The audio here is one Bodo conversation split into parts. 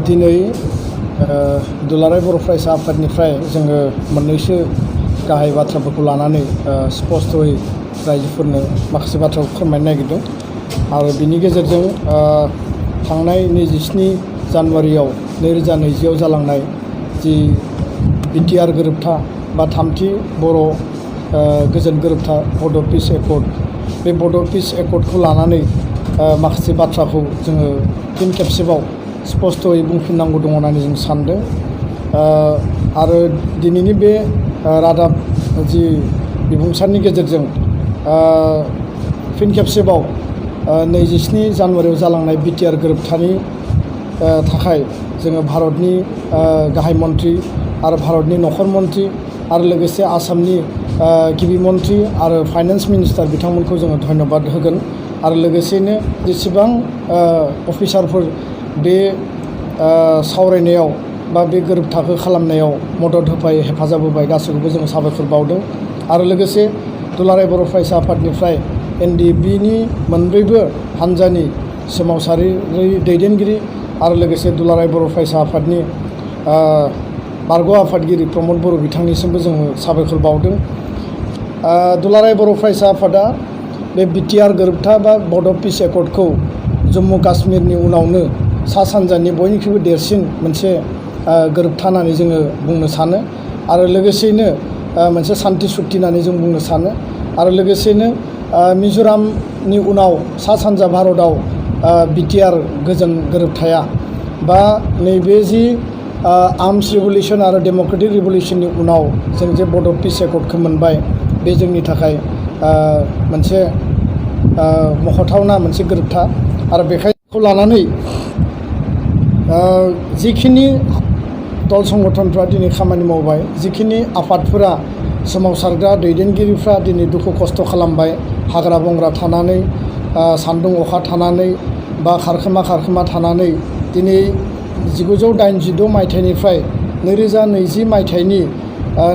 दिनै दुलाराय बर' फरायसा आफादनिफ्राय जोङो मोननैसो गाहाय बाथ्राफोरखौ लानानै स्पष्टयै रायजोफोरनो माखासे बाथ्राखौ फोरमायनो नागिरदों आरो बिनि गेजेरजों थांनाय 27 जानुवारियाव 2020आव जालांनाय जि बिटिआर गोरोबथा बा थामथि बर' गोजोन गोरोबथा बड' पिस एकर्ड बे बड' पिस एकर्डखौ लानानै माखासे बाथ्राखौ जोङो फिन खेबसेबाव स्पष्टयै बुंफिननांगौ दङ होननानै जों सानदों आरो दिनैनि बे रादाब जि बिबुंसारनि गेजेरजों फिन खेबसेबाव 27 जानुवारियाव जालांनाय बिटिआर गोरोबथानि थाखाय जोङो भारतनि गाहाय मन्थ्रि आरो भारतनि नखर मन्थ्रि आरो लोगोसे आसामनि गिबि मन्थ्रि आरो फाइनान्स मिनिस्टार बिथांमोनखौ जोङो धन्यबाद होगोन आरो लोगोसेनो जेसेबां अफिसारफोर बे सावरायनायाव बा बे गोरोबथाखौ खालामनायाव मदद होबाय हेफाजाब होबाय गासैखौबो जोङो साबायखर बावदों आरो लोगोसे दुलाराय बर' फरायसा आफादनिफ्राय NDBनि मोनब्रैबो हान्जानि सोमावसारि दैदेनगिरि आरो लोगोसे दुलाराय बर' फरायसा आफादनि बारग' आफादगिरि प्रमद बर' बिथांनिसिमबो जोङो साबायखर बावदों। दुलाराय बर' फरायसा आफादा बे बिटिआर गोरोबथा बा बड' पिस एकर्डखौ जम्मु काश्मीरनि उनावनो सा सानजानि बयनिख्रुइबो देरसिन मोनसे गोरोबथा होननानै जोङो बुंनो सानो आरो लोगोसेयैनो मोनसे सान्थि सुक्ति होननानै जों बुंनो सानो आरो लोगोसेनो मिज'रामनि उनाव सा सानजा भारतआव बिटिआर गोजोन गोरोबथाया बा नैबे जि आर्मस रिभलिउसन आरो डेम'क्रेटिक रिभलिउसननि उनाव जों जे बड' पिस एकर्डखौ मोनबाय बे जोंनि थाखाय मोनसे मख'थावना मोनसे गोरोबथा आरो बेखौ लानानै जिखिनि दल संगठनफ्रा दिनै खामानि मावबाय जिखिनि आफादफोरा सोमावसारग्रा दैदेनगिरिफ्रा दिनै दुखु खस्थ' खालामबाय हाग्रा बंग्रा थानानै सान्दुं अखा थानानै बा खारखोमा थानानै दिनै 1986 मायथाइनिफ्राय 2020 मायथाइनि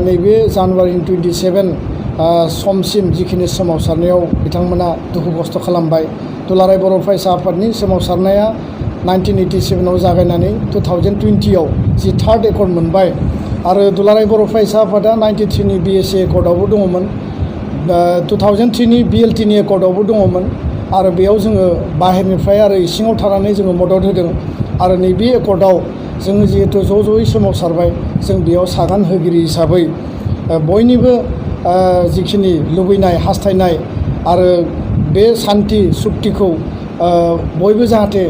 नैबे जानुवारि 27 समसिम जिखिनि सोमावसारनायाव बिथांमोना दुखु खस्थ' खालामबाय दुलाराय बर' फरायसा आफादनि सोमावसारनाया 1987आव जागायनानै 2020आव जि थार्ड एकर्ड मोनबाय आरो दुलाराय बर' फरायसा आफादा 93नि BSA एकर्डआवबो दङमोन 2003नि BLTनि एकर्डआवबो दङमोन आरो बेयाव जोङो बाहेरनिफ्राय आरो इसिङाव थानानै जोङो मदद होदों आरो नैबे एकर्डआव जोङो जिहेतु ज'यै सोमावसारबाय जों बेयाव सागान होगिरि हिसाबै बयनिबो जिखिनि लुबैनाय हास्थायनाय आरो बे सान्थि सुक्तिखौ बयबो जाहाथे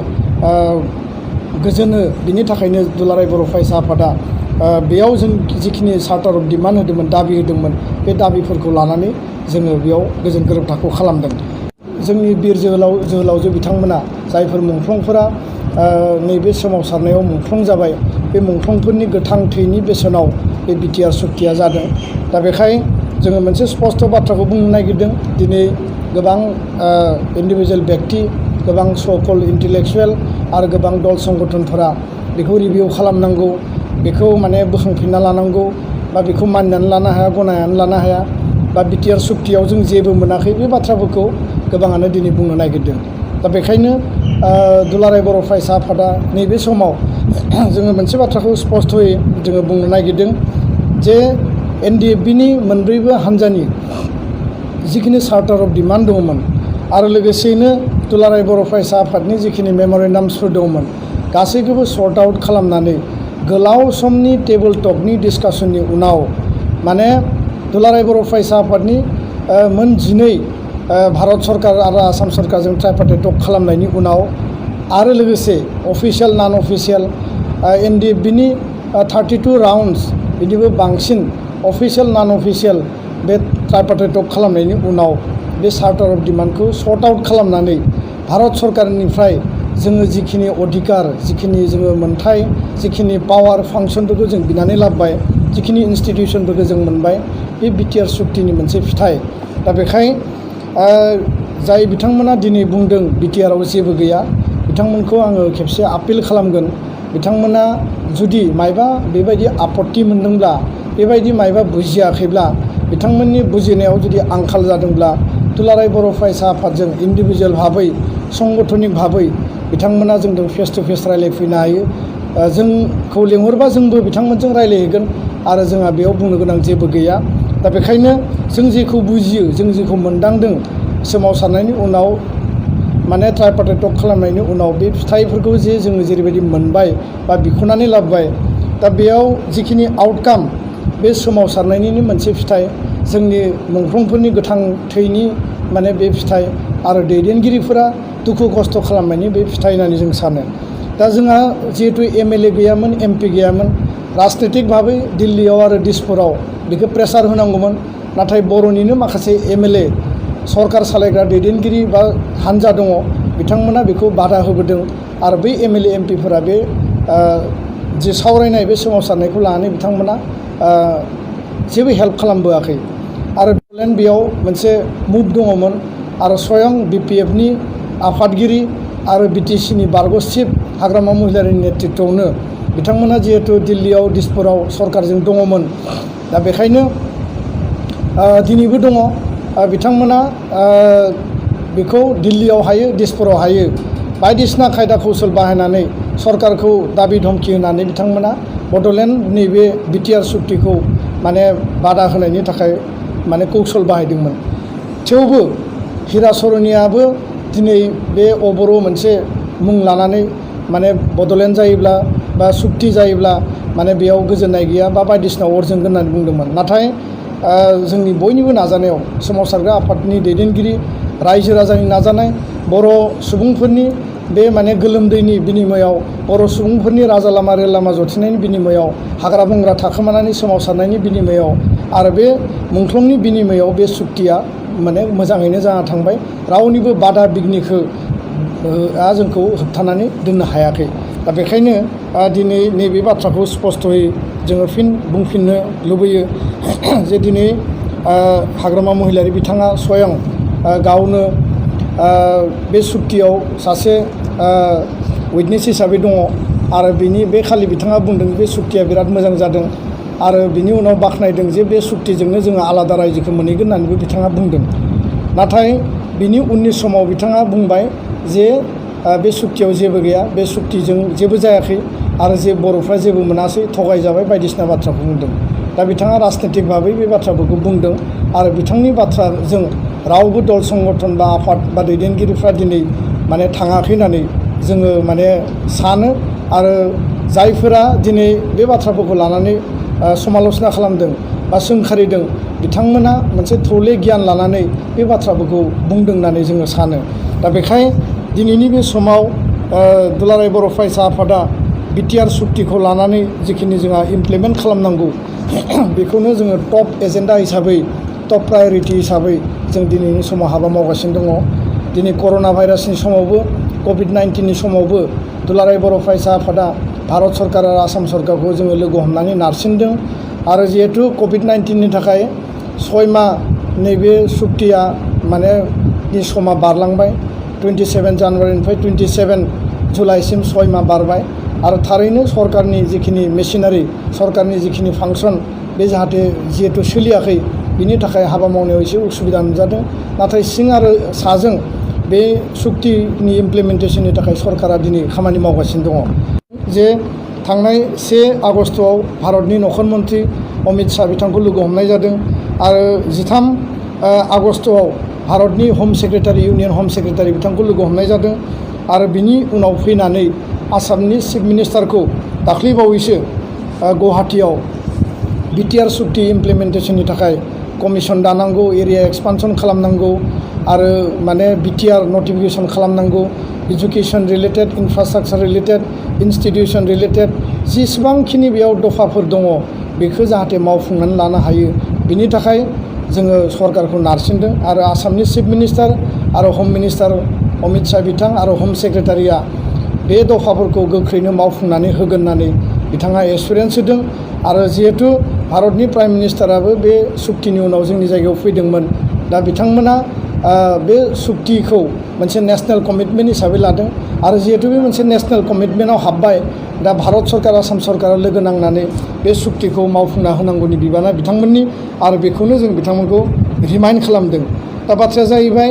गोजोनो बिनि थाखायनो दुलाराय बर' फरायसा आफादा बेयाव जों जिखिनि चार्टार अफ डिमान्ड होदोंमोन दाबि होदोंमोन बे दाबिफोरखौ लानानै जोङो बेयाव गोजोन गोरोबथाखौ खालामदों। जोंनि बिर जोहोलावजो बिथांमोना जायफोर मुंख्लंफोरा नैबे सोमावसारनायाव मुंख्लं जाबाय बे मुंख्लंफोरनि गोथां थैनि बेसेनाव बे बिटिआर सुक्तिया जादों दा बेखाय जोङो मोनसे स्पष्ट बाथ्राखौ बुंनो नागिरदों दिनै गोबां इन्डिभिजुवेल बेक्ति गोबां सकल इन्टेलेक्सुवेल आरो गोबां दल संगठनफोरा बेखौ रिभिउ खालामनांगौ बेखौ माने बोखांफिनना लानांगौ बा बेखौ मानिनानै लानो हाया गनायनानै लानो हाया बा बिटिआर सुक्तियाव जों जेबो मोनाखै बे बाथ्राफोरखौ गोबाङानो दिनै बुंनो नागिरदों दा बेखायनो दुलाराय बर' फरायसा आफादा नैबे समाव जोङो मोनसे बाथ्राखौ स्पष्टयै जोङो बुंनो नागिरदों जे NDBनि मोनब्रैबो हान्जानि जिखिनि चार्टार अफ डिमान्ड दङमोन आरो लोगोसेयैनो दुलाराय बर' फरायसा आफादनि जिखिनि मेम'रेन्डाम्सफोर दंमोन गासैखौबो सर्ट आउट खालामनानै गोलाव समनि टेबोल टकनि डिसकासननि उनाव माने दुलाराय बर' फरायसा आफादनि मोन 12 भारत सरकार आरो आसाम सरकारजों ट्राइपार्टाइट टक खालामनायनि उनाव आरो लोगोसे अफिसियेल नन अफिसियेल NDBनि 32 राउन्डस बिदिबो बांसिन अफिसियेल नन अफिसियेल बे ट्राइपार्टाइट टक खालामनायनि उनाव बे चार्टार अफ डिमान्डखौ सर्ट आउट खालामनानै भारत सरकारनिफ्राय जोङो जिखिनि अधिकार जिखिनि जोङो मोनथाय जिखिनि पावार फांसनफोरखौ जों बिनानै लाबोबाय जिखिनि इन्स्टिटिउसनफोरखौ जों मोनबाय बे बिटिआर सुक्तिनि मोनसे फिथाइ दा बेखाय जाय बिथांमोना दिनै बुंदों बिटिआरआव जेबो गैया बिथांमोनखौ आङो खेबसे आपिल खालामगोन बिथांमोना जुदि मायबा बेबायदि आपत्ति मोनदोंब्ला बेबायदि मायबा बुजियाखैब्ला बिथांमोननि बुजिनायाव जुदि आंखाल जादोंब्ला दुलाराय बर' फरायसा आफादजों इन्डिभिजुवेल भाबै संगठनिक भाबै बिथांमोना जोंजों फेस टु फेस रायज्लायफैनो हायो जोंखौ लिंहरबा जोंबो बिथांमोनजों रायज्लायहैगोन आरो जोंहा बेयाव बुंनो गोनां जेबो गैया। दा बेखायनो जों जेखौ बुजियो, जों जेखौ मोनदांदों, सोमावसारनायनि उनाव माने ट्राइपार्टाइट टक खालामनायनि उनाव बे फिथाइफोरखौ जे जोङो जेरैबायदि मोनबाय बा बिख'नानै लाबोबाय, दा बेयाव जिखिनि आउटकाम, बे सोमावसारनायनिनो मोनसे फिथाइ, जोंनि मुंख्लंफोरनि गोथां थैनि माने बे फिथाइ आरो दैदेनगिरिफोरा दुखु खस्थ' खालामनायनि बे फिथाइ होननानै जों सानो। दा जोंहा जिहेतु MLA गैयामोन, MP गैयामोन, राजनितिक भाबै दिल्लीयाव आरो दिसपुराव बेखौ प्रेसार होनांगौमोन। नाथाय बर'निनो माखासे MLA, सरकार सालायग्रा दैदेनगिरि बा हान्जा दङ, बिथांमोना बेखौ बादा होबोदों आरो बै MLA MPफोरा बे जे सावरायनाय बे सोमावसारनायखौ लानानै बिथांमोना जेबो हेल्प खालामबोआखै। आरो बेयाव मोनसे मुभ दङमोन आरो स्वयं BPFनि आफादगिरि आरो BTCनि बारग' चिफ हाग्रामा महिलारिनि नेतृत्वआवनो बिथांमोना जिहेतु दिल्लीयाव दिसपुराव सरकारजों दङमोन, दा बेखायनो दिनैबो दङ। बिथांमोना बेखौ दिल्लीयाव हायो, दिसपुराव हायो, बायदिसिना खायदा कौशल बाहायनानै सरकारखौ दाबि धमखि होनानै बिथांमोना बड'लेण्ड नैबे BTR सुक्तिखौ माने बादा होनायनि थाखाय माने कौशल बाहायदोंमोन। थेवबो हिराचरनियाबो दिनै बे अबरो मोनसे मुं लानानै माने बड'लेण्ड जायोब्ला बा सुक्ति जायोब्ला माने बेयाव गोजोननाय गैया बा बायदिसिना अर जोंगोन होननानै बुंदोंमोन। नाथाय जोंनि बयनिबो नाजानायाव सोमावसारग्रा आफादनि दैदेनगिरि, रायजो राजानि नाजानाय, बर' सुबुंफोरनि बे माने गोलोमदैनि बिनिमयाव, बर' सुबुंफोरनि राजा लामा रेल लामा जथेनायनि बिनिमयाव, हाग्रा बंग्रा थाखोमानानै सोमावसारनायनि बिनिमयाव आरो बे मुंख्लंनि बिनिमयाव बे सुक्तिया माने मोजाङैनो जाना थांबाय। रावनिबो बादा बिघ्निखौ जोंखौ होबथानानै दोननो हायाखै। दा बेखायनो दिनै नैबे बाथ्राखौ स्पस्तयै जोङो फिन बुंफिननो लुबैयो जे दिनै हाग्रामा महिलारि बिथाङा स्वयं गावनो बे सुक्तियाव सासे उइटनेस हिसाबै दङ आरो बे खालि बिथाङा बुंदों बे सुक्तिया बिराद मोजां जादों आरो बिनि उनाव बाख्नायदों जे बे सुक्तिजोंनो जोङो आलादा रायजोखौ मोनहैगोन होननानैबो बिथाङा बुंदों। नाथाय बिनि उननि समाव बिथाङा बुंबाय जे बे सुक्तियाव जेबो गैया, बे सुक्तिजों जेबो जायाखै आरो जे बर'फ्रा जेबो मोनासै, थगायजाबाय, बायदिसिना बाथ्राखौ बुंदों। दा बिथाङा राजनितिक भाबै बे बाथ्राफोरखौ बुंदों आरो बिथांनि बाथ्राजों रावबो दल संगठन बा आफाद बा दैदेनगिरिफ्रा दिनै माने थाङाखै होननानै जोङो माने सानो। आरो जायफोरा दिनै बे बाथ्राफोरखौ लानानै समाल'सना खालामदों बा सोंखारिदों, बिथांमोना मोनसे थौले गियान लानानै बे बाथ्राफोरखौ बुंदों होननानै जोङो सानो। दा बेखाय दिनैनि बे समाव दुलाराय बर' फरायसा आफादा BTR सुक्तिखौ लानानै जिखिनि जोंहा इमप्लिमेन्ट खालामनांगौ बेखौनो जोङो टप एजेन्डा हिसाबै, टप प्रायरिटि हिसाबै जों दिनैनि समाव हाबा मावगासिनो दङ। दिनै कर'ना भाइरासनि समावबो, COVID-19नि समावबो दुलाराय बर' फरायसा आफादा भारत सरकार आरो आसाम सरकारखौ जोङो लोगो हमनानै नारसिनदों। आरो जिहेतु COVID-19नि थाखाय 6 माह नैबे सुक्तिया माने समा बारलांबाय, 27 जानुवारिनिफ्राय 27 जुलाइसिम 6 माह बारबाय आरो थारैनो सरकारनि जिखिनि मेसिनारि, सरकारनि जिखिनि फांसन, बे जिहेतु सोलियाखै, बिनि थाखाय हाबा मावनायाव एसे उसुबिदा नुजादों। नाथाय सिं आरो साजों बे सुक्तिनि इमप्लिमेन्टेसननि थाखाय सरकारा दिनै खामानि मावगासिनो दङ। जे थांनाय 1 आगस्टआव भारतनि नखर मन्त्रि अमित शाह बिथांखौ लोगो हमनाय जादों आरो 13 आगस्टआव भारतनि हम सेक्रेटारि, इउनियन हम सेक्रेटारि बिथांखौ लोगो हमनाय जादों आरो बिनि उनाव फैनानै आसामनि चिफ मिनिस्टारखौ दाख्लैबावैसो गुवाहाटीयाव BTR सुक्ति इमप्लिमेन्टेसननि थाखाय कमिसन दानांगौ, एरिया एक्सपानसन खालामनांगौ आरो माने BTR नटिफिकेसन खालामनांगौ, education related, infrastructure related, institution related जेसेबांखिनि बेयाव दफाफोर दङ बेखौ जाहाथे मावफुंनानै लानो हायो, बिनि थाखाय जोङो सरकारखौ नारसिनदों। आरो आसामनि चिफ मिनिस्टार आरो हम मिनिस्टार अमित शाह बिथां आरो हम सेक्रेटारिया बे दफाफोरखौ गोख्रैनो मावफुंनानै होगोन होननानै बिथाङा एसुरेन्स होदों। आरो जिहेतु भारतनि प्राइम मिनिस्टाराबो बे सुक्तिनि उनाव जोंनि जायगायाव फैदोंमोन, दा बिथांमोना बे सुक्तिखौ मोनसे नेशनेल कमिटमेन्ट हिसाबै लादों आरो जिहेतु बे मोनसे नेशनेल कमिटमेन्टआव हाबबाय, दा भारत सरकार, आसाम सरकारा लोगो नांनानै बे सुक्तिखौ मावफुंना होनांगौनि बिबाना बिथांमोननि आरो बेखौनो जों बिथांमोनखौ रिमाइन्ड खालामदों। दा बाथ्राया जाहैबाय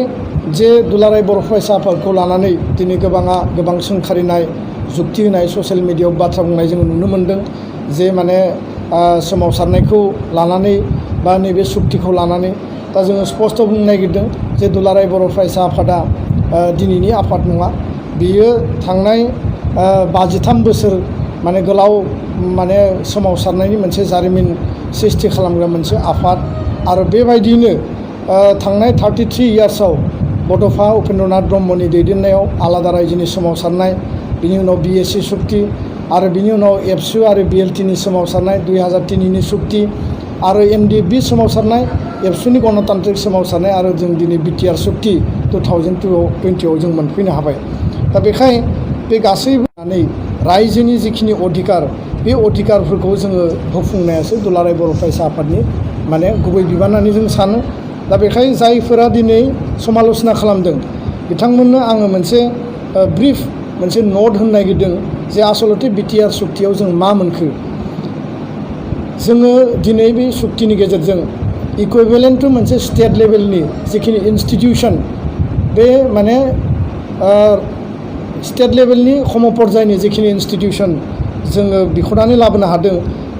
जे दुलाराय बर' फरायसा आफादखौ लानानै दिनै गोबां सोंखारिनाय, जुक्ति होनाय ससियेल मिडियायाव बाथ्रा बुंनाय जों नुनो मोन्दों जे माने सोमावसारनायखौ लानानै बा नैबे सुक्तिखौ लानानै दा जोङो स्पष्ट बुंनो नागिरदों जे दुलाराय बर' फरायसा आफादा दिनैनि आफाद नङा बियो थांनाय 53 बोसोर माने गोलाव माने सोमावसारनायनि मोनसे जारिमिन सृष्टि खालामग्रा मोनसे आफाद आरो बेबायदियैनो थांनाय 33 इयार्सआव बड'फा उपेन्द्रनाथ ब्रह्मनि दैदेननायाव आलादा रायजोनि सोमावसारनाय बिनि उनाव BSc सुक्ति आरो बिनि उनाव एबसु आरो BLTनि सोमावसारनाय 2003नि सुक्ति आरो MDFB सोमावसारनाय एबसुनि गणतान्त्रिक सोमावसारनाय आरो जों दिनै BTR सुक्ति 2020आव जों मोनफैनो हाबाय दा बेखाय बे गासैबो रायजोनि जिखिनि अधिकार बे अधिकारफोरखौ जोङो होफुंनायासो दुलाराय बर' फरायसा आफादनि माने गुबै बिबान होननानै जों सानो दा बेखाय जायफोरा दिनै समालोचना खालामदों बिथांमोननो आङो मोनसे ब्रिफ मोनसे नोट होनो नागिरदों जे आसलते BTR सुक्तियाव जों मा मोनखो जोङो दिनै बे सुक्तिनि गेजेरजों इकुइभेलेन्ट टु मोनसे स्टेट लेभेलनि जिखिनि इन्स्टिटिउसन बे माने स्टेट लेभेलनि सम पर्यायनि जिखिनि इन्स्टिटिउसन जोङो बिख'नानै लाबोनो हादों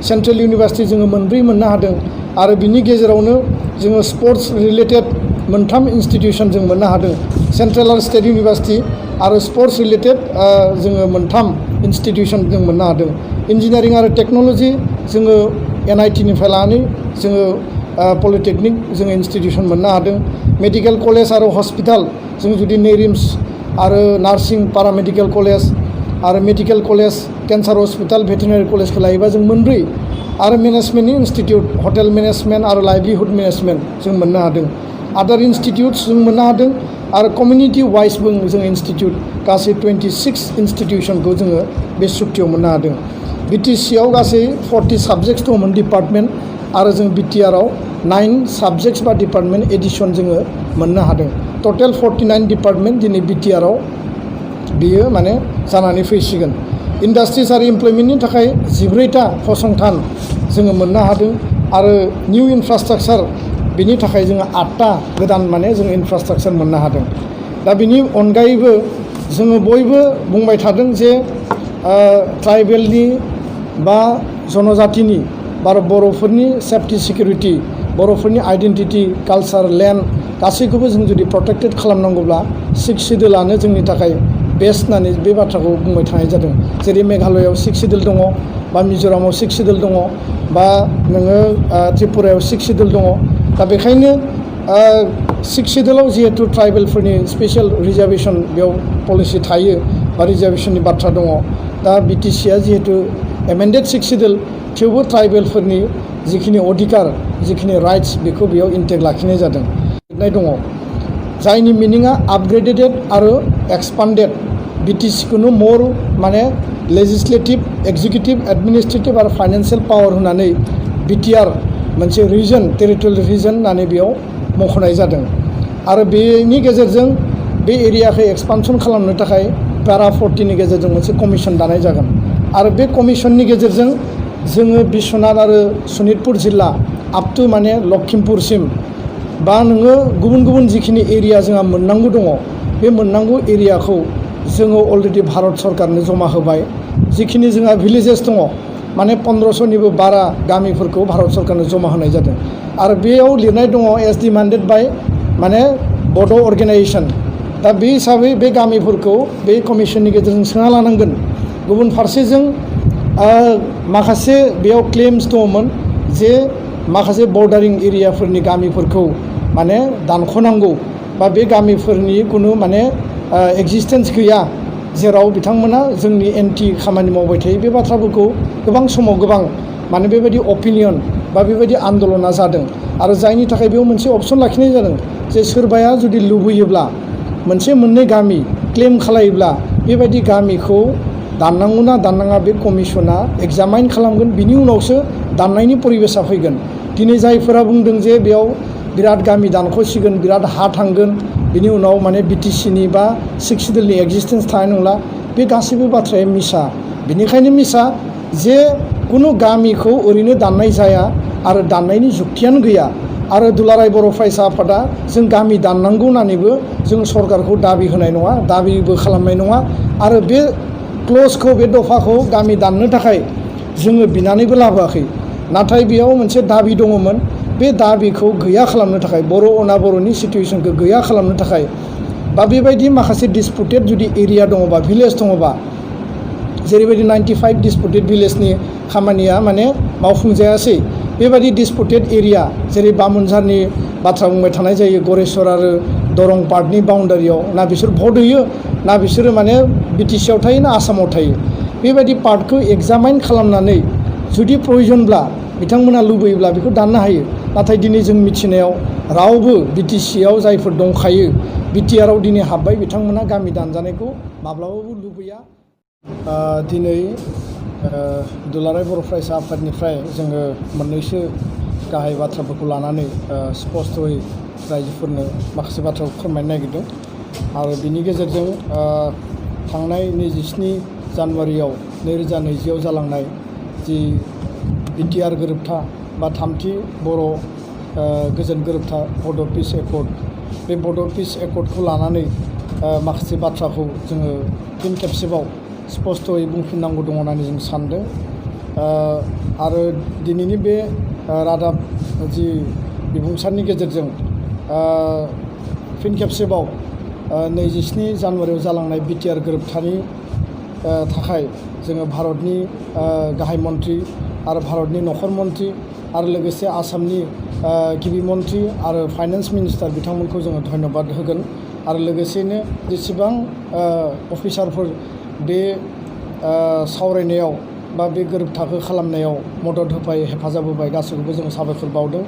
सेन्ट्रेल इउनिभार्सिटि जोङो मोनब्रै मोननो हादों आरो बिनि गेजेरावनो जोङो स्पर्ट्स रिलेटेड मोनथाम इन्स्टिटिउसन जों मोननो हादों सेन्ट्रेल आरो स्टेट इउनिभार्सिटि आरो स्पर्ट्स रिलेटेड जोङो मोनथाम इन्स्टिटिउसन जों मोननो हादों इन्जिनियारिं आरो टेक्न'लजि जोङो NITनिफ्राय लानानै जोङो पलिटेकनिक जोङो इन्स्टिटिउसन मोननो हादों मेडिकेल कलेज आरो हस्पिटाल जों जुदि नेरिम्स आरो नार्सिं पारामेडिकेल कलेज आरो medical college cancer hospital veterinary कलेजखौ लायोबा जों मोनब्रै आरो मेनेजमेन्टनि इन्स्टिटिउट हटेल मेनेजमेन्ट आरो लाइभलिहुड मेनेजमेन्ट जों मोननो हादों आदार इन्स्टिटिउट्स जों मोननो हादों आरो कमिउनिटि वाइसबो जों इन्स्टिटिउट गासै 26 इन्स्टिटिउसनखौ जोङो बे सुक्तियाव मोननो हादों BTCआव गासै 40 साबजेक्ट्स दंमोन डिपार्टमेन्ट आरो जों BTRआव 9 साबजेक्ट्स बा डिपार्टमेन्ट एडिसन जोङो मोननो हादों टटेल 49 डिपार्टमेन्ट दिनै BTRआव बियो माने जानानै फैसिगोन इन्डास्ट्रिज आरो इमप्लयमेन्टनि थाखाय 14टा फसंथान जोङो मोननो हादों आरो निउ इनफ्रास्ट्राक्चार बिनि थाखाय जोङो 8टा गोदान माने जोङो इनफ्रास्ट्राक्चार मोननो हादों दा बिनि अनगायैबो जोङो बयबो बुंबाय थादों जे ट्राइबेलनि बा जनजातिनि बा बर'फोरनि सेफ्टि सिकिउरिटि बर'फोरनि आइडेन्टिटि कालचार लेन्ड गासैखौबो जों जुदि प्रटेक्टेड खालामनांगौब्ला 6 सिडुलानो जोंनि थाखाय बेस्ट होननानै बे बाथ्राखौ बुंबाय थानाय जादों जेरै मेघालयआव 6 सिडुल दङ बा मिज'रामाव 6 सिडुल दङ बा नोङो त्रिपुरायाव 6 सिडुल दङ दा बेखायनो 6 सिडुलाव जिहेतु ट्राइबेलफोरनि स्पेसियेल रिजार्भेसन बेयाव पलिसि थायो बा रिजार्भेसननि बाथ्रा दङ दा BTCआ जिहेतु एमेन्डेड 6 सिडुल थेवबो ट्राइबेलफोरनि जिखिनि अधिकार जिखिनि राइट्स बेखौ बेयाव इन्टेक्ट लाखिनाय जादों दङ जायनि मिनिङा आपग्रेडेड आरो एक्सपान्डेड BTCखौनो मोर माने लेजिस्लेटिभ एक्जिकिउटिभ एडमिनिस्ट्रेटिभ आरो फाइनान्सियेल पावार होनानै BTR मोनसे रिजन टेरिटरियेल रिजन होननानै बेयाव मख'नाय जादों आरो बेनि गेजेरजों बे एरियाखौ एक्सपानसन खालामनो थाखाय पारा 40नि गेजेरजों मोनसे कमिसन दानाय जागोन आरो बे कमिसननि गेजेरजों जोङो बिश्वनाथ आरो सनितपुर जिल्ला आपटु माने लखिमपुरसिम बा नोङो गुबुन गुबुन जिखिनि एरिया जोंहा मोननांगौ दङ बे मोननांगौ एरियाखौ जोङो अलरेडि भारत सरकारनो जमा होबाय जिखिनि जोंहा भिलेजेस दङ माने 1500निबो बारा गामिफोरखौ भारत सरकारनो जमा होनाय जादों आरो बेयाव लिरनाय दङ एस डिमान्डेड बाय माने बड' अर्गेनाइजेसन दा बे हिसाबै बे गामिफोरखौ बे कमिसननि गेजेरजों सोना लानांगोन गुबुन फारसेजों माखासे बेयाव क्लेम्स दङमोन जे माखासे बर्डारिं एरियाफोरनि गामिफोरखौ माने दानख'नांगौ बा बे गामिफोरनि कुनु माने एक्जिस्टेन्स गैया जेराव बिथांमोना जोंनि एन्टि खामानि मावबाय थायो बे बाथ्राफोरखौ गोबां समाव गोबां माने बेबायदि अपिनियन बा बेबायदि आन्दलना जादों आरो जायनि थाखाय बेयाव मोनसे अपसन लाखिनाय जादों जे सोरबाया जुदि लुबैयोब्ला मोनसे मोननै गामि क्लेम खालायोब्ला बेबायदि गामिखौ दाननांगौना दाननाङा बे कमिसना एग्जामाइन खालामगोन बिनि उनावसो दाननायनि परिबेसा फैगोन दिनै जायफोरा बुंदों जे बेयाव बिराद गामि दानख'सिगोन बिराद हा थांगोन बिनि उनाव माने BTCनि बा 6 सिडुलनि एक्जिस्टेन्स थानाय नंला बे गासैबो बाथ्राया मिसा बेनिखायनो मिसा जे कुनु गामिखौ ओरैनो दाननाय जाया आरो दाननायनि जुक्तियानो गैया आरो दुलाराय बर' फरायसा आफादा जों गामि दाननांगौ होननानैबो जों सरकारखौ दाबि होनाय नङा दाबिबो खालामनाय नङा आरो बे क्लजखौ बे दफाखौ गामि दाननो थाखाय जोङो बिनानैबो लाबोआखै, नाथाय बेयाव मोनसे दाबि दङमोन। बे दाबिखौ गैया खालामनो थाखाय, बर' अनाबर'नि सिटुवेसनखौ गैया खालामनो थाखाय, बा बेबायदि माखासे डिसपुटेड जुदि एरिया दङबा, भिलेज दङबा, जेरैबायदि 95 डिसपुटेड भिलेजनि खामानिया माने मावफुंजायासै, बेबायदि डिसपुटेड एरिया जेरै बामुनझारनि बाथ्रा बुंबाय थानाय जायो, गरेस्वर आरो दरं पार्टनि बाउन्डारियाव, ना बिसोर भट होयो ना बिसोरो माने बिटिसिआव थायो ना आसामाव थायो, बेबायदि पार्टखौ एग्जामाइन खालामनानै जुदि प्रयजनब्ला बिथांमोना लुबैयोब्ला बेखौ दाननो हायो। नाथाय दिनै जों मिथिनायाव रावबो बिटिसिआव जायफोर दंखायो, बिटिआरआव दिनै हाबबाय, बिथांमोना गामि दानजानायखौ माब्लाबाबो लुबैया। दिनै दुलाराय बर' फरायसा आफादनिफ्राय जोङो मोननैसो गाहाय बाथ्राफोरखौ लानानै स्पष्टयै रायजोफोरनो माखासे बाथ्राखौ फोरमायनो नागिरदों। आरो बिनि गेजेरजों थांनाय 27 जानुवारियाव 2020आव जालांनाय जि बिटिआर गोरोबथा बा थामथि बर' गोजोन गोरोबथा बड' पिस एकर्ड, बे बड' पिस एकर्डखौ लानानै माखासे बाथ्राखौ जोङो फिन खेबसेबाव स्पष्टयै बुंफिननांगौ दङ होननानै जों सानदों। आरो दिनैनि बे रादाब जि बिबुंसारनि गेजेरजों फिन खेबसेबाव 27 जानुवारियाव जालांनाय बिटिआर गोरोबथानि थाखाय जोङो भारतनि गाहाय मन्थ्रि आरो भारतनि नखर मन्थ्रि आरो लोगोसे आसामनि गिबि मन्थ्रि आरो फाइनान्स मिनिस्टार बिथांमोनखौ जोङो धन्यबाद होगोन। आरो लोगोसेनो जेसेबां अफिसारफोर बे सावरायनायाव बा बे गोरोबथाखौ खालामनायाव मदद होबाय, हेफाजाब होबाय, गासैखौबो जोङो साबायखर बावदों।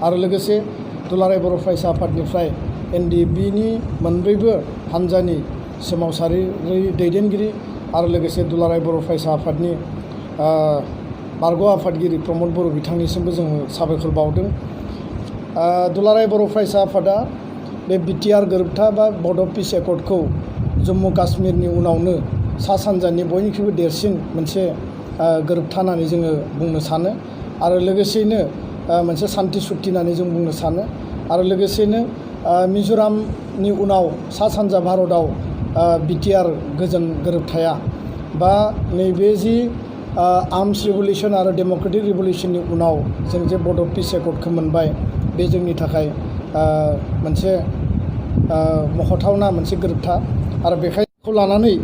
आरो लोगोसे दुलाराय बर' फरायसा आफादनिफ्राय NDBनि मोनब्रैबो हान्जानि सोमावसारि दैदेनगिरि आरो लोगोसे दुलाराय बर' फरायसा आफादनि बारग' आफादगिरि प्रमद बर' बिथांनिसिमबो जोङो साबायखर बावदों। दुलाराय बर' फरायसा आफादा बे बिटिआर गोरोबथा बा बड' पिस एकर्डखौ जम्मु काश्मीरनि उनावनो सा सानजानि बयनिख्रुइबो देरसिन मोनसे गोरोबथा होननानै जोङो बुंनो सानो। आरो लोगोसेयैनो मोनसे सान्थि सुक्ति होननानै जों बुंनो सानो। आरो लोगोसेनो मिज'रामनि उनाव सा सानजा भारतआव बिटिआर गोजोन गोरोबथाया बा नैबे जि आर्मस रिभलिउसन आरो डेम'क्रेटिक रिभलिउसननि उनाव जों जे बड' पिस एकर्डखौ मोनबाय, बे जोंनि थाखाय मोनसे मख'थावना मोनसे गोरोबथा। आरो बेखौ लानानै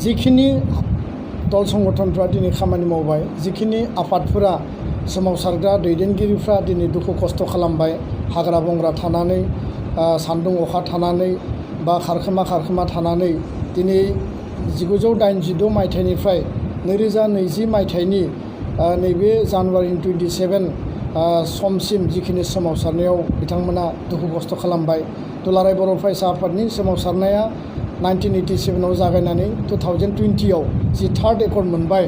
जिखिनि दल संगठनफ्रा दिनै खामानि मावबाय, जिखिनि आफादफोरा सोमावसारग्रा दैदेनगिरिफ्रा दिनै दुखु खस्थ' खालामबाय, हाग्रा बंग्रा थानानै, सान्दुं अखा थानानै बा खारखोमा थानानै दिनै 1986 मायथाइनिफ्राय 2020 मायथाइनि नैबे जानुवारि 27 समसिम जिखिनि सोमावसारनायाव बिथांमोना दुखु खस्थ' खालामबाय। दुलाराय बर' फरायसा आफादनि सोमावसारनाया 1987आव जागायनानै 2020आव जि थार्ड एकर्ड मोनबाय।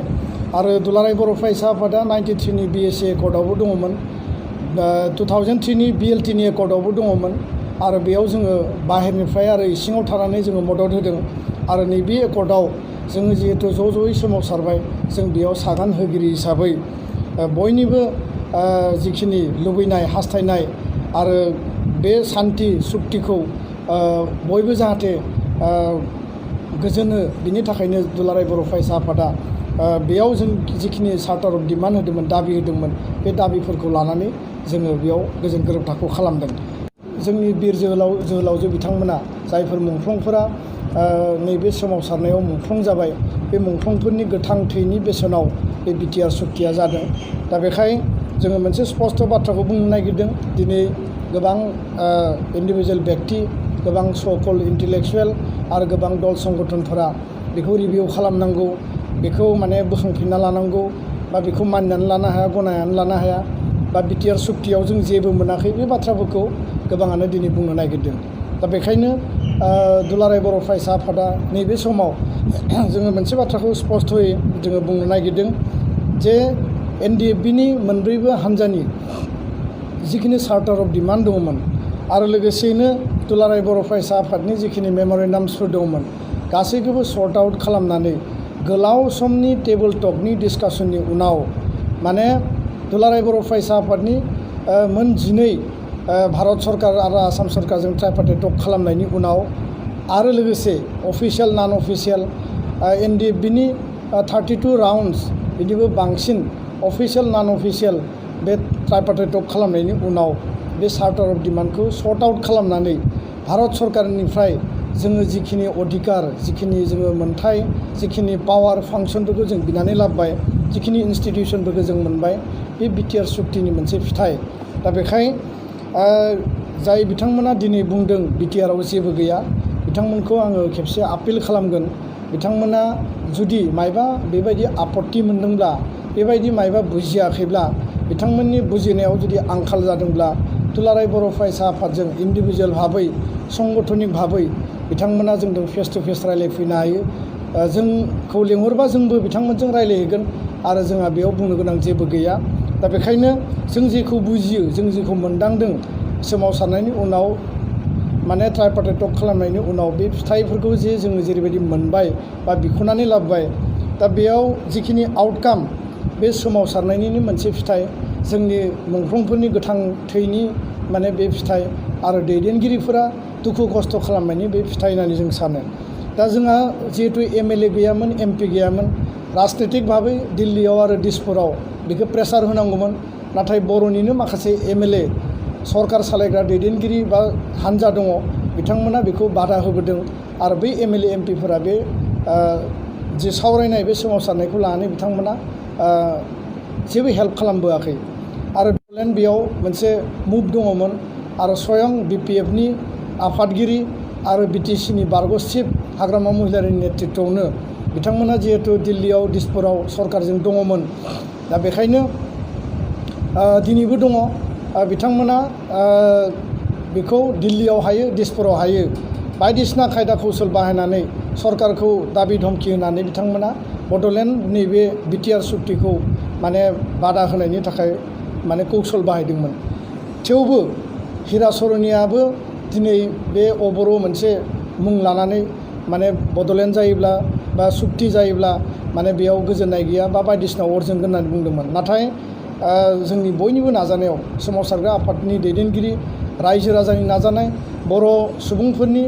आरो दुलाराय बर' फरायसा आफादा 93नि BSc एकर्डआवबो दङमोन, 2003नि BLTनि एकर्डआवबो दङमोन। आरो बेयाव जोङो बाहेरनिफ्राय आरो इसिङाव थानानै जोङो मदद होदों। आरो नैबे एकर्डआव जोङो जिहेतु ज'यै सोमावसारबाय, जों बेयाव सागान होगिरि हिसाबै बयनिबो जिखिनि लुबैनाय, हास्थायनाय आरो बे सान्थि सुक्तिखौ बयबो जाहाथे गोजोनो, बिनि थाखायनो दुलाराय बर' फरायसा आफादा बेयाव जों जिखिनि चार्टार अफ डिमान्ड होदोंमोन, दाबि होदोंमोन, बे दाबिफोरखौ लानानै जोङो बेयाव गोजोन गोरोबथाखौ खालामदों। जोंनि बिर जोहोलावजो बिथांमोना जायफोर मुंख्लंफोरा नैबे सोमावसारनायाव मुंख्लं जाबाय, बे मुंख्लंफोरनि गोथां थैनि बेसेनाव बे बिटिआर सुक्तिया जादों। दा बेखाय जोङो मोनसे स्पष्ट बाथ्राखौ बुंनो नागिरदों। दिनै गोबां इन्डिभिजुवेल बेक्ति, गोबां स'कल इन्टेलेक्सुवेल आरो गोबां दल संगठनफोरा बेखौ रिभिउ खालामनांगौ, बेखौ माने बोखांफिनना लानांगौ, बा बेखौ मानिनानै लानो हाया, गनायनानै लानो हाया, बा बिटिआर सुक्तियाव जों जेबो मोनाखै, बे बाथ्राफोरखौ गोबाङानो दिनै बुंनो नागिरदों। दा बेखायनो दुलाराय बर' फरायसा आफादा नैबे समाव जोङो मोनसे बाथ्राखौ स्पष्टयै जोङो बुंनो नागिरदों जे NDFBनि मोनब्रैबो हान्जानि जिखिनि चार्टार अफ डिमान्ड दङमोन आरो लोगोसेयैनो दुलाराय बर' फरायसा आफादनि जिखिनि मेम'रेन्डाम्सफोर दंमोन, गासैखौबो सर्ट आउट खालामनानै गोलाव समनि टेबोल टकनि डिसकासननि उनाव माने दुलाराय बर' फरायसा आफादनि मोन 12 भारत सरकार आरो आसाम सरकारजों ट्राइपार्टाइट टक खालामनायनि उनाव आरो लोगोसे अफिसियेल नन अफिसियेल एनडिएफबिनि 32 राउन्ड्स बिदिबो बांसिन अफिसियेल नन अफिसियेल बे ट्राइपार्टाइट टक खालामनायनि उनाव बे चार्टार अफ डिमान्डखौ सर्ट आउट खालामनानै भारत सरकारनिफ्राय जोङो जिखिनि अधिकार जिखिनि जोङो मोनथाय जिखिनि पावार फांसनफोरखौ जों बिनानै लाबोबाय जिखिनि इन्स्टिटिउसनफोरखौ जों मोनबाय बे बिटिआर सुक्तिनि मोनसे फिथाइ दा बेखाय जाय बिथांमोना दिनै बुंदों बिटिआरआव जेबो गैया बिथांमोनखौ आङो खेबसे आपिल खालामगोन बिथांमोना जुदि मायबा बेबायदि आपत्ति मोनदोंब्ला बेबायदि मायबा बुजियाखैब्ला बिथांमोननि बुजिनायाव जुदि आंखाल जादोंब्ला दुलाराय बर' फरायसा आफादजों इन्डिभिजुवेल भाबै संगठनिक भाबै बिथांमोना जोंजों फेस टु फेस रायज्लायफैनो हायो जोंखौ लेंहरबा जोंबो बिथांमोनजों रायज्लायहैगोन आरो जोंहा बेयाव बुंनो गोनां जेबो गैया दा बेखायनो जों जेखौ बुजियो जों जेखौ मोनदांदों सोमावसारनायनि उनाव माने ट्राइपार्टाइट टक खालामनायनि उनाव बे फिथाइफोरखौ जे जोङो जेरैबायदि मोनबाय बा बिख'नानै लाबोबाय दा बेयाव जिखिनि आउटकाम बे सोमावसारनायनिनो मोनसे फिथाइ जोंनि मुंख्लंफोरनि गोथां थैनि माने बे फिथाइ आरो दैदेनगिरिफोरा दुखु खस्थ' खालामनायनि बे फिथाइ होननानै जों सानो दा जोंहा जिहेतु एमएलए गैयामोन एमपि गैयामोन राजनितिक भाबै दिल्लीयाव आरो दिसपुराव बेखौ प्रेसार होनांगौमोन नाथाय बर'निनो माखासे एमएलए सरकार सालायग्रा दैदेनगिरि बा हान्जा दङ बिथांमोना बेखौ बादा होबोदों आरो बै एमएलए एमपिफोरा बे जे सावरायनाय बे सोमावसारनायखौ लानानै बिथांमोना जेबो हेल्प खालामबोआखै आरो बेयाव मोनसे मुभ दङमोन आरो स्वयं बिपिएफनि आफादगिरि आरो बिटिसिनि बारग' चिफ हाग्रामा महिलारिनि नेतृत्वआवनो बिथांमोना जिहेतु दिल्लीयाव दिसपुराव सरकारजों दङमोन दा बेखायनो दिनैबो दङ बिथांमोना बेखौ दिल्लीयाव हायो दिसपुराव हायो बायदिसिना खायदा कौशल बाहायनानै सरकारखौ दाबि धमखि होनानै बिथांमोना बड'लेण्ड नैबे बिटिआर सुक्तिखौ माने बादा होनायनि थाखाय माने कौशल बाहायदोंमोन थेवबो हिराचरनियाबो दिनै बे अबरो मोनसे मुं लानानै माने बड'लेण्ड जायोब्ला बा सुक्ति जायोब्ला माने बेयाव गोजोननाय गैया बा बायदिसिना अर जोंगोन होननानै बुंदोंमोन नाथाय जोंनि बयनिबो नाजानायाव सोमावसारग्रा आफादनि दैदेनगिरि रायजो राजानि नाजानाय बर' सुबुंफोरनि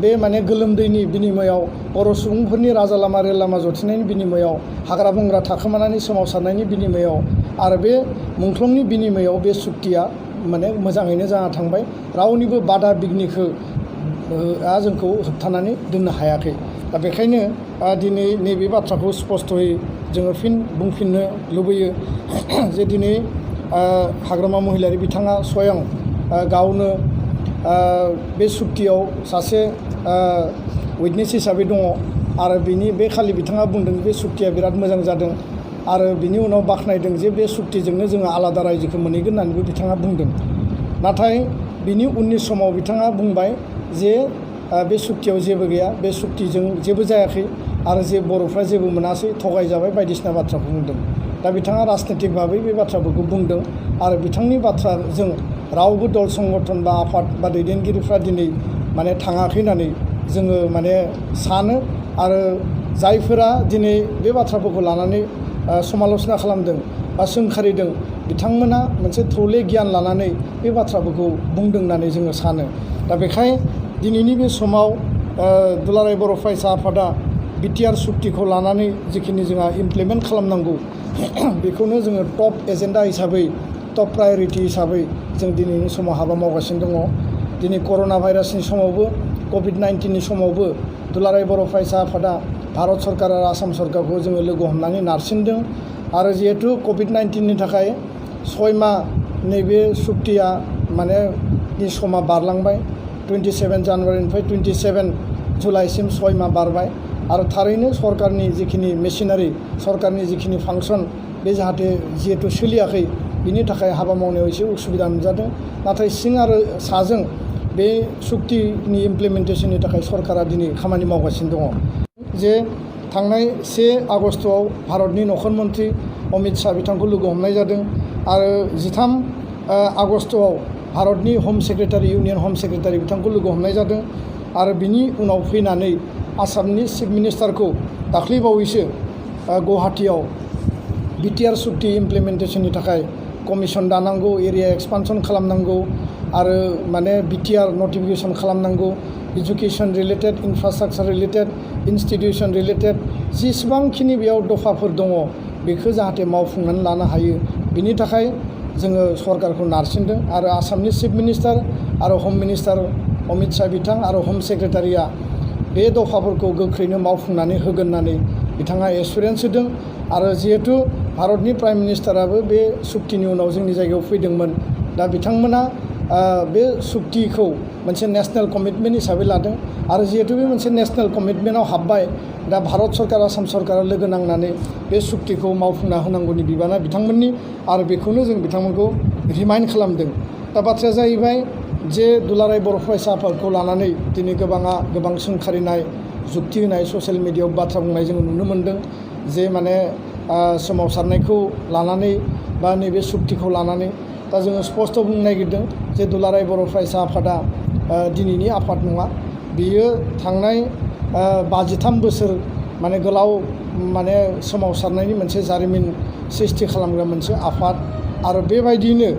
बे माने गोलोमदैनि बिनिमयाव बर' सुबुंफोरनि राजा लामा रेल लामा जथेनायनि बिनिमयाव हाग्रा बंग्रा थाखोमानानै सोमावसारनायनि बिनिमयाव आरो बे मुंख्लंनि बिनिमयाव बे सुक्तिया माने मोजाङैनो जाना थांबाय रावनिबो बादा बिघ्निखौ जोंखौ होबथानानै दोननो हायाखै दा बेखायनो दिनै नैबे बाथ्राखौ स्पस्तयै जोङो फिन बुंफिननो लुबैयो जे दिनै हाग्रामा महिलारि बिथाङा स्वयं गावनो बे सुक्तियाव सासे उइटनेस हिसाबै दङ आरो बिनि बे खालि बिथाङा बुंदों बे सुक्तिया बिराद मोजां जादों आरो बिनि उनाव बाख्नायदों जे बे सुक्तिजोंनो जोङो आलादा रायजोखौ मोनहैगोन होननानैबो बिथाङा बुंदों नाथाय बिनि उननि समाव बिथाङा बुंबाय जे बे सुक्तियाव जेबो गैया बे सुक्तिजों जेबो जायाखै आरो जे बर'फ्रा जेबो मोनासै थगायजाबाय बायदिसिना बाथ्राखौ बुंदों दा बिथाङा राजनितिक भाबै बे बाथ्राफोरखौ बुंदों आरो बिथांनि बाथ्राजों रावबो दल संगठन बा आफाद बा दैदेनगिरिफ्रा दिनै माने थाङाखै होननानै जोङो माने सानो आरो जायफोरा दिनै बे बाथ्राफोरखौ लानानै समाल'सना खालामदों बा सोंखारिदों बिथांमोना मोनसे थौले गियान लानानै बे बाथ्राफोरखौ बुंदों होननानै जोङो सानो दा बेखाय दिनैनि बे समाव दुलाराय बर' फरायसा आफादा बिटिआर सुक्तिखौ लानानै जिखिनि जोंहा इमप्लिमेन्ट खालामनांगौ बेखौनो जोङो टप एजेन्डा हिसाबै टप प्रायरिटि हिसाबै जों दिनैनि समाव हाबा मावगासिनो दङ दिनै कर'ना भाइरासनि समावबो कभिड-19नि समावबो दुलाराय बर' फरायसा आफादा भारत सरकार आरो आसाम सरकारखौ जोङो लोगो हमनानै नारसिनदों आरो जिहेतु कभिड-19नि थाखाय 6 माह नैबे सुक्तिया माने समा बारलांबाय 27 जानुवारिनिफ्राय 27 जुलाइसिम 6 माह बारबाय आरो थारैनो सरकारनि जिखिनि मेसिनारि सरकारनि जिखिनि फांसन बे जाहाथे जिहेतु सोलियाखै बिनि थाखाय हाबा मावनायाव एसे उसुबिदा नुजादों नाथाय सिं आरो साजों बे सुक्तिनि इमप्लिमेन्टेसननि थाखाय सरकारा दिनै खामानि मावगासिनो दङ जे थांनाय 1 आगस्टआव भारतनि नखर मन्त्रि अमित शाह बिथांखौ लोगो हमनाय जादों आरो 13 आगस्टआव भारतनि हम सेक्रेटारि इउनियन हम सेक्रेटारि बिथांखौ लोगो हमनाय जादों आरो बिनि उनाव फैनानै आसामनि चिफ मिनिस्टारखौ दाख्लैबावैसो गुवाहाटीयाव बिटिआर सुक्ति इमप्लिमेन्टेसननि थाखाय कमिसन दानांगौ एरिया एक्सपान्सन खालामनांगौ आरो माने बिटिआर नटिफिकेसन खालामनांगौ education related, infrastructure related, institution related जेसेबांखिनि बेयाव दफाफोर दङ बेखौ जाहाथे मावफुंनानै लानो हायो बिनि थाखाय जोङो सरकारखौ नारसिनदों आरो आसामनि चिफ मिनिस्टार आरो हम मिनिस्टार अमित शाह बिथां आरो हम सेक्रेटारिया बे दफाफोरखौ गोख्रैनो मावफुंनानै होगोन होननानै बिथाङा एसुरेन्स होदों आरो जिहेतु भारतनि प्राइम मिनिस्टाराबो बे सुक्तिनि उनाव जोंनि जायगायाव फैदोंमोन दा बिथांमोना बे सुक्तिखौ मोनसे नेशनेल कमिटमेन्ट हिसाबै लादों आरो जिहेतु बे मोनसे नेशनेल कमिटमेन्टआव हाबबाय दा भारत सरकार आसाम सरकारा लोगो नांनानै बे सुक्तिखौ मावफुंना होनांगौनि बिबाना बिथांमोननि आरो बेखौनो जों बिथांमोनखौ रिमाइन्ड खालामदों। दा बाथ्राया जाहैबाय जे दुलाराय बर' फरायसा आफादखौ लानानै दिनै गोबां सोंखारिनाय जुक्ति होनाय ससियेल मिडियायाव बाथ्रा बुंनाय जोङो नुनो मोन्दों जे माने सोमावसारनायखौ लानानै बा नैबे सुक्तिखौ लानानै दा जोङो स्पष्ट बुंनो नागिरदों जे दुलाराय बर' फरायसा आफादा दिनैनि आफाद नङा, बियो थांनाय 53 बोसोर माने गोलाव माने सोमावसारनायनि मोनसे जारिमिन सृष्टि खालामग्रा मोनसे आफाद आरो बेबायदियैनो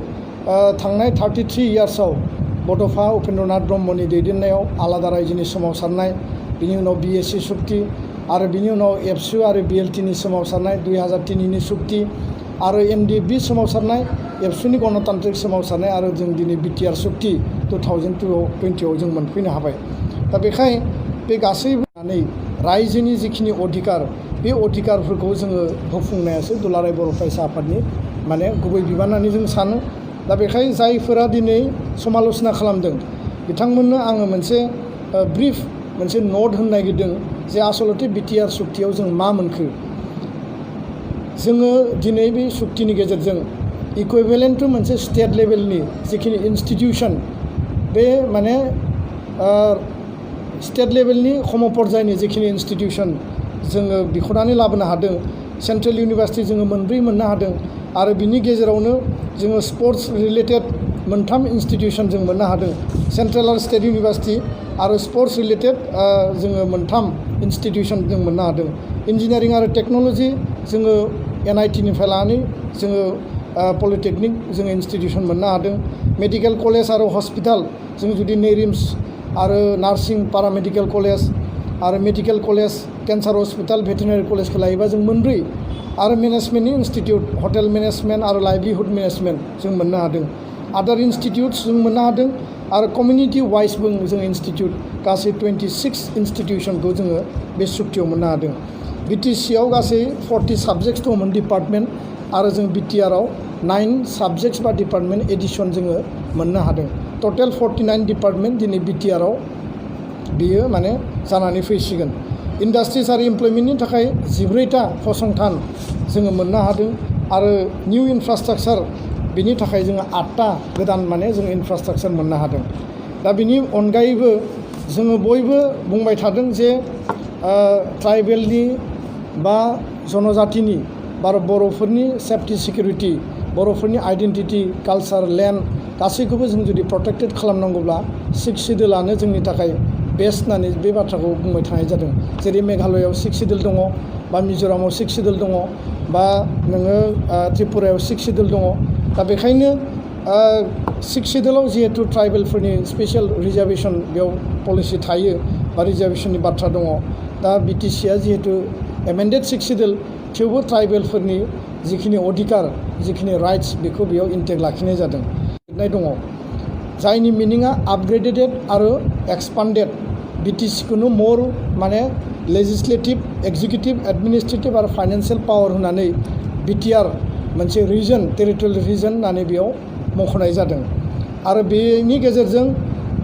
थांनाय 33 इयार्सआव बड'फा उपेन्द्रनाथ ब्रह्मनि दैदेननायाव आलादा रायजोनि सोमावसारनाय, बिनि उनाव BSc सुक्ति आरो बिनि उनाव एबसु आरो BLTनि सोमावसारनाय 2003नि सुक्ति आरो MDB सोमावसारनाय, एबसुनि गणतान्त्रिक सोमावसारनाय आरो जों दिनै BTR सुक्ति 2020आव जों मोनफैनो हाबाय। दा बेखाय बे गासैबो रायजोनि जिखिनि अधिकार बे अधिकारफोरखौ जोङो होफुंनायासो दुलाराय बर' फरायसा आफादनि माने गुबै बिबान होननानै जों सानो। दा बेखाय जायफोरा दिनै समाल'सना खालामदों बिथांमोननो आङो मोनसे ब्रिफ मोनसे नट होनो नागिरदों जे आसलते BTR सुक्तियाव जों मा मोनखो। जोङो दिनै बे सुक्तिनि गेजेरजों इकुइभेलेन्ट टु मोनसे स्टेट लेभेलनि जिखिनि इन्स्टिटिउसन बे माने स्टेट लेभेलनि सम पर्यायनि जिखिनि इन्स्टिटिउसन जोङो बिख'नानै लाबोनो हादों। सेन्ट्रेल इउनिभार्सिटि जोङो मोनब्रै मोननो हादों आरो बिनि गेजेरावनो जोङो स्पर्ट्स रिलेटेड 3 इन्स्टिटिउसन जों मोननो हादों। सेन्ट्रेल आरो स्टेट इउनिभार्सिटि आरो स्पर्ट्स रिलेटेड जोङो 3 इन्स्टिटिउसन जों मोननो हादों। इन्जिनियारिं आरो टेक्न'लजि जोङो NITनिफ्राय लानानै जोङो पलिटेकनिक जोङो इन्स्टिटिउसन मोननो हादों। मेडिकेल कलेज आरो हस्पिटाल जों जुदि नेरिम्स आरो नार्सिं पारामेडिकेल कलेज आरो medical college cancer hospital veterinary कलेजखौ लायोबा जों 4 आरो मेनेजमेन्टनि इन्स्टिटिउट हटेल मेनेजमेन्ट आरो लाइभलिहुड मेनेजमेन्ट जों मोननो हादों। आदार इन्स्टिटिउट्स जों मोननो हादों आरो कमिउनिटि वाइसबो जों इन्स्टिटिउट गासै 26 इन्स्टिटिउसनखौ जोङो बे सुक्तियाव मोननो हादों। BTCआव गासै 40 साबजेक्ट्स दंमोन डिपार्टमेन्ट आरो जों BTRआव 9 साबजेक्ट्स बा डिपार्टमेन्ट एडिसन जोङो मोननो हादों। टटेल 49 डिपार्टमेन्ट दिनै BTRआव बियो माने जानानै फैसिगोन। इन्डास्ट्रिज आरो इमप्लयमेन्टनि थाखाय 14टा फसंथान जोङो मोननो हादों आरो निउ इनफ्रास्ट्राक्चार बिनि थाखाय जोङो 8टा गोदान माने जों इनफ्रास्ट्राक्चार मोननो हादों। दा बिनि अनगायैबो जोङो बयबो बुंबाय थादों जे ट्राइबेलनि बा जनजातिनि बा बर'फोरनि सेफ्टि सिकिउरिटि, बर'फोरनि आइडेन्टिटि, कालचार, लेन्ड गासैखौबो जों जुदि प्रटेक्टेड खालामनांगौब्ला 6 सिडुलानो जोंनि थाखाय बेस्ट होननानै बे बाथ्राखौ बुंबाय थानाय जादों। जेरै मेघालयआव 6 सिडुल दङ बा मिज'रामाव 6 सिडुल दङ बा नोङो त्रिपुरायाव 6 सिडुल दङ। दा बेखायनो 6 सिडुलाव जिहेतु ट्राइबेलफोरनि स्पेसियेल रिजार्भेसन बेयाव पलिसि थायो बा रिजार्भेसननि बाथ्रा दङ। दा BTCआ जिहेतु एमेन्डेड 6 सिडुल थेवबो ट्राइबेलफोरनि जिखिनि अधिकार जिखिनि राइट्स बेखौ बेयाव इन्टेक्ट लाखिनाय जादों दङ, जायनि मिनिङा आपग्रेडेड आरो एक्सपान्डेड BTCखौनो मोर माने लेजिस्लेटिभ, एक्जिकिउटिभ, एडमिनिस्ट्रेटिभ आरो फाइनान्सियेल पावार होनानै BTR मोनसे रिजन, टेरिटरियेल रिजन होननानै बेयाव मख'नाय जादों आरो बेनि गेजेरजों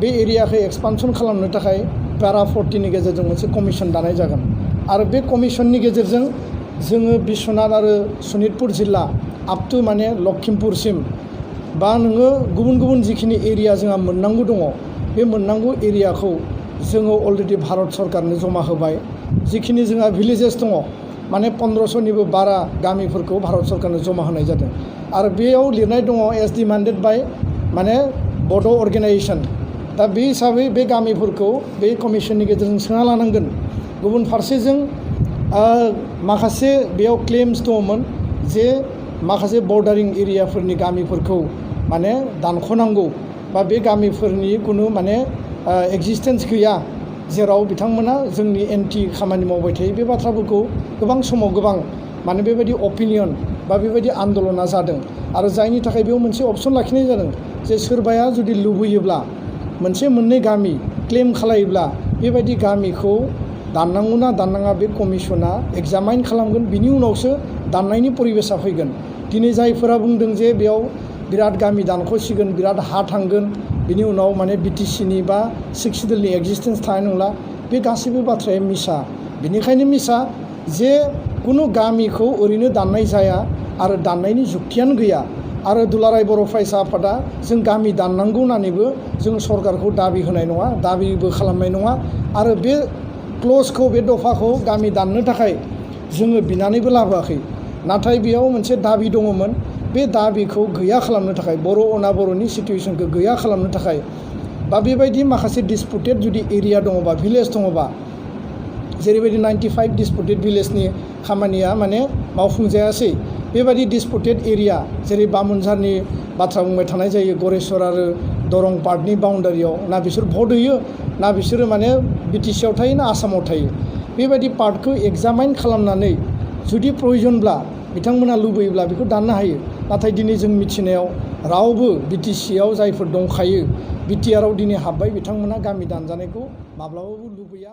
बे एरियाखौ एक्सपानसन खालामनो थाखाय पारा 40नि गेजेरजों मोनसे कमिसन दानाय जागोन आरो बे कमिसननि गेजेरजों जोङो बिश्वनाथ आरो सनितपुर जिल्ला आप टु माने लखिमपुरसिम बा नोङो गुबुन गुबुन जिखिनि एरिया जोंहा मोननांगौ दङ बे मोननांगौ एरियाखौ जोङो अलरेडि भारत सरकारनो जमा होबाय। जिखिनि जोंहा भिलेजेस दङ माने 1500निबो बारा गामिफोरखौ भारत सरकारनो जमा होनाय जादों आरो बेयाव लिरनाय दङ एस डिमान्डेड बाय माने बड' अर्गेनाइजेसन। दा बे हिसाबै बे गामिफोरखौ बे कमिसननि गेजेरजों सोना लानांगोन। गुबुन फारसेजों माखासे बेयाव क्लेम्स दङमोन जे माखासे बर्डारिं एरियाफोरनि गामिफोरखौ माने दानख'नांगौ बा बे गामिफोरनि कुनु माने एक्जिस्टेन्स गैया, जेराव बिथांमोना जोंनि एन्टि खामानि मावबाय थायो। बे बाथ्राफोरखौ गोबां समाव गोबां माने बेबायदि अपिनियन बा बेबायदि आन्दलना जादों आरो जायनि थाखाय बेयाव मोनसे अपसन लाखिनाय जादों जे सोरबाया जुदि लुबैयोब्ला मोनसे मोननै गामि क्लेम खालायोब्ला बेबायदि गामिखौ दाननांगौना दाननाङा बे कमिसना एग्जामाइन खालामगोन, बिनि उनावसो दाननायनि परिबेसा फैगोन। दिनै जायफोरा बुंदों जे बेयाव बिराद गामि दानख'सिगोन, बिराद हा थांगोन, बिनि उनाव माने बिटिसिनि बा सिक्स सिडुलनि एक्जिस्टेन्स थानाय नंला, बे गासैबो बाथ्राया मिसा। बेनिखायनो मिसा जे कुनु गामिखौ ओरैनो दाननाय जाया आरो दाननायनि जुक्तियानो गैया। आरो दुलाराय बर' फरायसा आफादा जों गामि दाननांगौ होननानैबो जों सरकारखौ दाबि होनाय नङा, दाबिबो खालामनाय नङा। आरो बे क्लजखौ, बे दफाखौ गामि दाननो थाखाय जोङो बिनानैबो लाबोआखै। नाथाय बेयाव मोनसे दाबि दङमोन, बे दाबिखौ गैया खालामनो थाखाय, बर' अनाबर'नि सिटुवेसनखौ गैया खालामनो थाखाय बा बेबायदि माखासे डिसपुटेड जुदि एरिया दङबा, भिलेज दङबा, जेरैबायदि 95 डिसपुटेड भिलेजनि खामानिया माने मावफुंजायासै, बेबायदि डिसपुटेड एरिया जेरै बामुनझारनि बाथ्रा बुंबाय थानाय जायो, गरेस्वर आरो दरं पार्टनि बाउन्डारियाव, ना बिसोर भट होयो ना बिसोरो माने बिटिसिआव थायो ना आसामाव थायो, बेबायदि पार्टखौ एग्जामाइन खालामनानै जुदि प्रयजनब्ला बिथांमोना लुबैयोब्ला बेखौ दाननो हायो। नाथाय दिनै जों मिथिनायाव रावबो बिटिसिआव जायफोर दंखायो, बिटिआरआव दिनै हाबबाय, बिथांमोना गामि दानजानायखौ माब्लाबाबो लुबैया।